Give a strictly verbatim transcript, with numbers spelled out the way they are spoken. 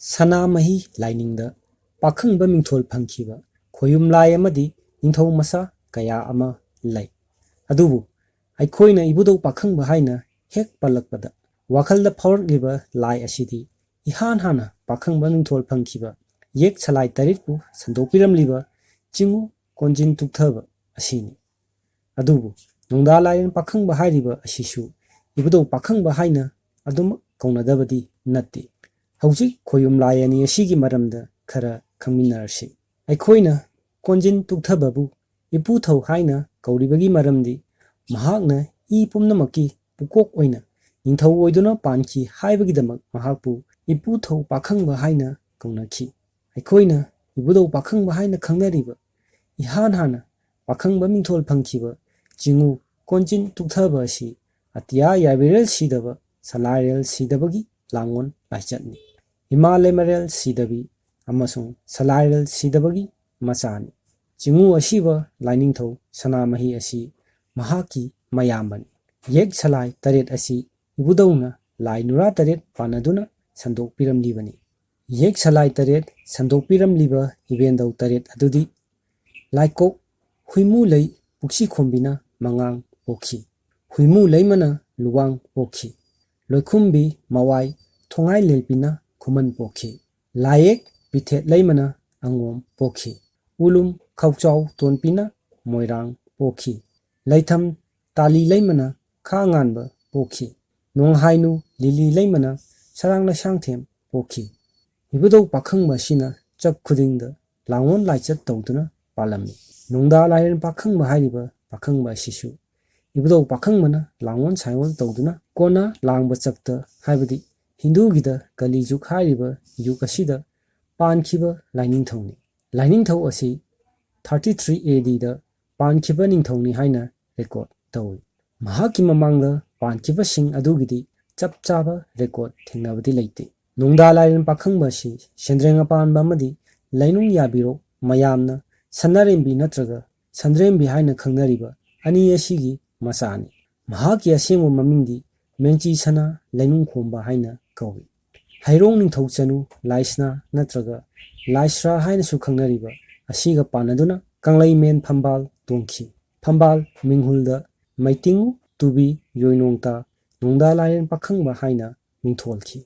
ꯁꯅꯥꯃꯍꯤ ꯂꯥꯏꯅꯤꯡꯗ ꯄꯥꯈꯪꯕ ꯃꯤꯡꯊꯣꯜ ꯐꯪꯈꯤꯕ ꯈꯣꯌꯨꯝ ꯂꯥꯏ ꯑꯃꯗꯤ ꯅꯤꯡꯊꯧ ꯃꯆꯥ ꯀꯌꯥ ꯑꯃ ꯂꯩ꯫ ꯑꯗꯨꯕꯨ ꯑꯩꯈꯣꯏꯅ ꯏꯕꯨꯙꯧ ꯄꯥꯈꯪꯕ ꯍꯥꯏꯅ ꯍꯦꯛ ꯄꯜꯂꯛꯄꯗ ꯋꯥꯈꯜꯗ ꯐꯥꯎꯔꯛꯂꯤꯕ ꯂꯥꯏ ꯑꯁꯤꯗꯤ ꯏꯍꯥꯟ ꯍꯥꯟꯅ ꯄꯥꯈꯪꯕ ꯃꯤꯡꯊꯣꯜ ꯐꯪꯈꯤꯕ ꯌꯦꯛ ꯁꯂꯥꯏ ꯇꯔꯦꯠꯄꯨ ꯁꯟꯗꯣꯛꯄꯤꯔꯝꯂꯤꯕ ꯆꯤꯡꯉꯨ ꯀꯣꯟꯖꯤꯟ ꯇꯨꯛꯊꯕ ꯑꯁꯤꯅꯤ꯫ ꯑꯗꯨꯕꯨ ꯅꯣꯡꯗꯥ ꯂꯥꯏꯔꯦꯟ ꯄꯥꯈꯪꯕ ꯍꯥꯏꯔꯤꯕ ꯑꯁꯤꯁꯨ ꯏꯕꯨꯙꯧ ꯄꯥꯈꯪꯕ ꯍꯥꯏꯅ ꯑꯗꯨꯃꯛ ꯀꯧꯅꯗꯕꯗꯤ ꯅꯠꯇꯦ꯫ ꯍꯧꯖꯤꯛ ꯈꯣꯌꯨꯝ ꯂꯥꯏ ꯑꯅꯤ ꯑꯁꯤꯒꯤ ꯃꯔꯝꯗ ꯈꯔ ꯈꯪꯃꯤꯟꯅꯔꯁꯤ꯫ ꯑꯩꯈꯣꯏꯅ ꯀꯣꯟꯖꯤꯟ ꯇꯨꯛꯊꯕꯕꯨ ꯏꯄꯨꯊꯧ ꯍꯥꯏꯅ ꯀꯧꯔꯤꯕꯒꯤ ꯃꯔꯝꯗꯤ ꯃꯍꯥꯛꯅ ꯏ ꯄꯨꯝꯅꯃꯛꯀꯤ ꯄꯨꯀꯣꯛ ꯑꯣꯏꯅ ꯅꯤꯡꯊꯧ ꯑꯣꯏꯗꯨꯅ ꯄꯥꯟꯈꯤ ꯍꯥꯏꯕꯒꯤꯗꯃꯛ ꯃꯍꯥꯛꯄꯨ ꯏꯄꯨꯊꯧ ꯄꯥꯈꯪꯕ ꯍꯥꯏꯅ ꯀꯧꯅꯈꯤ꯫ ꯑꯩꯈꯣꯏꯅ ꯏꯕꯨꯙꯧ ꯄꯥꯈꯪꯕ ꯍꯥꯏꯅ ꯈꯪꯅꯔꯤꯕ ꯏꯍꯥꯟ ꯍꯥꯟꯅ ꯄꯥꯈꯪꯕ ꯃꯤꯡꯊꯣꯜ ꯐꯪꯈꯤꯕ ꯆꯤꯡꯉꯨ ꯀꯣꯟꯖꯤꯟ ꯇꯨꯛꯊꯕ ꯑꯁꯤ ꯑꯇꯤꯌꯥ ꯌꯥꯏꯕꯤꯔꯦꯜ ꯁꯤꯗꯕ ꯁꯂꯥꯏꯔꯦꯜ ꯁꯤꯗꯕꯒꯤ ꯂꯥꯡꯑꯣꯟ ꯂꯥꯏꯆꯠꯅꯤ꯫ ꯏꯃꯥ ꯂꯩꯃꯔꯦꯜ ꯁꯤꯗꯕꯤ ꯑꯃꯁꯨꯡ ꯁꯂꯥꯏꯔꯦꯜ ꯁꯤꯗꯕꯒꯤ ꯃꯆꯥꯅꯤ꯫ ꯆꯤꯡꯉꯨ ꯑꯁꯤꯕ ꯂꯥꯏꯅꯤꯡꯊꯧ ꯁꯅꯥꯃꯍꯤ ꯑꯁꯤ ꯃꯍꯥꯛꯀꯤ ꯃꯌꯥꯝꯕꯅꯤ꯫ ꯌꯦꯛ ꯁꯂꯥꯏ ꯇꯔꯦꯠ ꯑꯁꯤ ꯏꯕꯨꯙꯧꯅ ꯂꯥꯏ ꯅꯨꯔꯥ ꯇꯔꯦꯠ ꯄꯥꯟꯅꯗꯨꯅ ꯁꯟꯗꯣꯛꯄꯤꯔꯝꯂꯤꯕꯅꯤ꯫ ꯌꯦꯛ ꯁꯂꯥꯏ ꯇꯔꯦꯠ ꯁꯟꯗꯣꯛꯄꯤꯔꯝꯂꯤꯕ ꯏꯕꯦꯟꯗꯧ ꯇꯔꯦꯠ ꯑꯗꯨꯗꯤ ꯂꯥꯏꯀꯣꯛ ꯍꯨꯏꯃꯨ ꯂꯩ ꯄꯨꯛꯁꯤ ꯈꯣꯝꯕꯤꯅ ꯃꯉꯥꯡ ꯄꯣꯛꯈꯤ꯫ ꯍꯨꯏꯃꯨ ꯂꯩꯃꯅ ꯂꯨꯋꯥꯡ ꯄꯣꯛꯈꯤ꯫ ꯂꯣꯏꯈꯨꯝꯕꯤ ꯃꯋꯥꯏ ꯊꯣꯡꯉꯥꯏ ꯂꯦꯜꯄꯤꯅ ꯈꯨꯃꯟ ꯄꯣꯛꯈꯤ꯫ ꯂꯥꯏꯌꯦꯛ ꯄꯤꯊꯦꯠ ꯂꯩꯃꯅ ꯑꯉꯣꯝ ꯄꯣꯛꯈꯤ꯫ ꯎꯂꯨꯝ ꯈꯧꯆꯥꯎ ꯇꯣꯟꯄꯤꯅ ꯃꯣꯏꯔꯥꯡ ꯄꯣꯛꯈꯤ꯫ ꯂꯩꯊꯝ ꯇꯥꯂꯤ ꯂꯩꯃꯅ ꯈꯥ ꯉꯥꯟꯕ ꯄꯣꯛꯈꯤ꯫ ꯅꯣꯡꯍꯥꯏꯅꯨ ꯂꯤꯂꯤ ꯂꯩꯃꯅ ꯁꯔꯥꯡ ꯂꯩꯁꯥꯡꯊꯦꯝ ꯄꯣꯛꯈꯤ꯫ ꯏꯕꯨꯙꯧ ꯄꯥꯈꯪꯕ ꯑꯁꯤꯅ ꯆꯞ ꯈꯨꯗꯤꯡꯗ ꯂꯥꯡꯑꯣꯟ ꯂꯥꯏꯆꯠ ꯇꯧꯗꯨꯅ ꯄꯥꯜꯂꯝꯃꯤ꯫ ꯅꯣꯡꯗꯥ ꯂꯥꯏꯔꯦꯟ ꯄꯥꯈꯪꯕ ꯍꯥꯏꯔꯤꯕ ꯄꯥꯈꯪꯕ ꯑꯁꯤꯁꯨ ꯏꯕꯨꯙꯧ ꯄꯥꯈꯪꯕꯅ ꯂꯥꯡꯑꯣꯟ ꯁꯥꯏꯑꯣꯟ ꯇꯧꯗꯨꯅ ꯀꯣꯟꯅ ꯂꯥꯡꯕ ꯆꯛꯇ ꯍꯥꯏꯕꯗꯤ ꯍꯤꯟꯗꯨꯒꯤꯗ ꯀꯂꯤ ꯖꯨꯒ ꯍꯥꯏꯔꯤꯕ ꯌꯨꯒ ꯑꯁꯤꯗ ꯄꯥꯟꯈꯤꯕ ꯂꯥꯏꯅꯤꯡꯊꯧꯅꯤ꯫ ꯂꯥꯏꯅꯤꯡꯊꯧ ꯑꯁꯤ ꯊꯥꯔꯇꯤ ꯊ꯭ꯔꯤ ꯑꯦ ꯗꯤꯗ ꯄꯥꯟꯈꯤꯕ ꯅꯤꯡꯊꯧꯅꯤ ꯍꯥꯏꯅ ꯔꯦꯀꯣꯔꯗ ꯇꯧꯏ꯫ ꯃꯍꯥꯛꯀꯤ ꯃꯃꯥꯡꯗ ꯄꯥꯟꯈꯤꯕꯁꯤꯡ ꯑꯗꯨꯒꯤꯗꯤ ꯆꯞ ꯆꯥꯕ ꯔꯦꯀꯣꯔꯗ ꯊꯦꯡꯅꯕꯗꯤ ꯂꯩꯇꯦ꯫ ꯅꯣꯡꯗꯥ ꯂꯥꯏꯔꯦꯟ ꯄꯥꯈꯪꯕ ꯑꯁꯤ ꯁꯦꯟꯗ꯭ꯔꯦꯡ ꯑꯄꯥꯟꯕ ꯑꯃꯗꯤ ꯂꯩꯅꯨꯡ ꯌꯥꯕꯤꯔꯣꯛ ꯃꯌꯥꯝꯅ ꯁꯅꯥꯔꯦꯝꯕꯤ ꯅꯠꯇ꯭ꯔꯒ ꯁꯟꯗ꯭ꯔꯦꯝꯕꯤ ꯍꯥꯏꯅ ꯈꯪꯅꯔꯤꯕ ꯑꯅꯤ ꯑꯁꯤꯒꯤ ꯃꯆꯥꯅꯤ꯫ ꯃꯍꯥꯛꯀꯤ ꯑꯁꯦꯡꯕ ꯃꯃꯤꯡꯗꯤ ꯃꯦꯡꯆꯤ ꯁꯅꯥ ꯂꯩꯅꯨꯡ ꯈꯣꯝꯕ ꯍꯥꯏꯅ ꯀꯧꯏ꯫ ꯍꯩꯔꯣꯡ ꯅꯤꯡꯊꯧ ꯆꯅꯨ ꯂꯥꯏꯁꯅꯥ ꯅꯠꯇ꯭ꯔꯒ ꯂꯥꯏꯁ꯭ꯔꯥ ꯍꯥꯏꯅꯁꯨ ꯈꯪꯅꯔꯤꯕ ꯑꯁꯤꯒ ꯄꯥꯟꯅꯗꯨꯅ ꯀꯪꯂꯩꯃꯦꯟ ꯐꯝꯕꯥꯜ ꯇꯣꯡꯈꯤ꯫ ꯐꯝꯕꯥꯜ ꯃꯤꯡꯍꯨꯜꯗ ꯃꯩꯇꯤꯡꯉꯨ ꯇꯨꯕꯤ ꯌꯣꯏꯅꯣꯡꯇꯥ ꯅꯣꯡꯗꯥ ꯂꯥꯏꯔꯦꯟ ꯄꯥꯈꯪꯕ ꯍꯥꯏꯅ ꯃꯤꯡꯊꯣꯜꯈꯤ꯫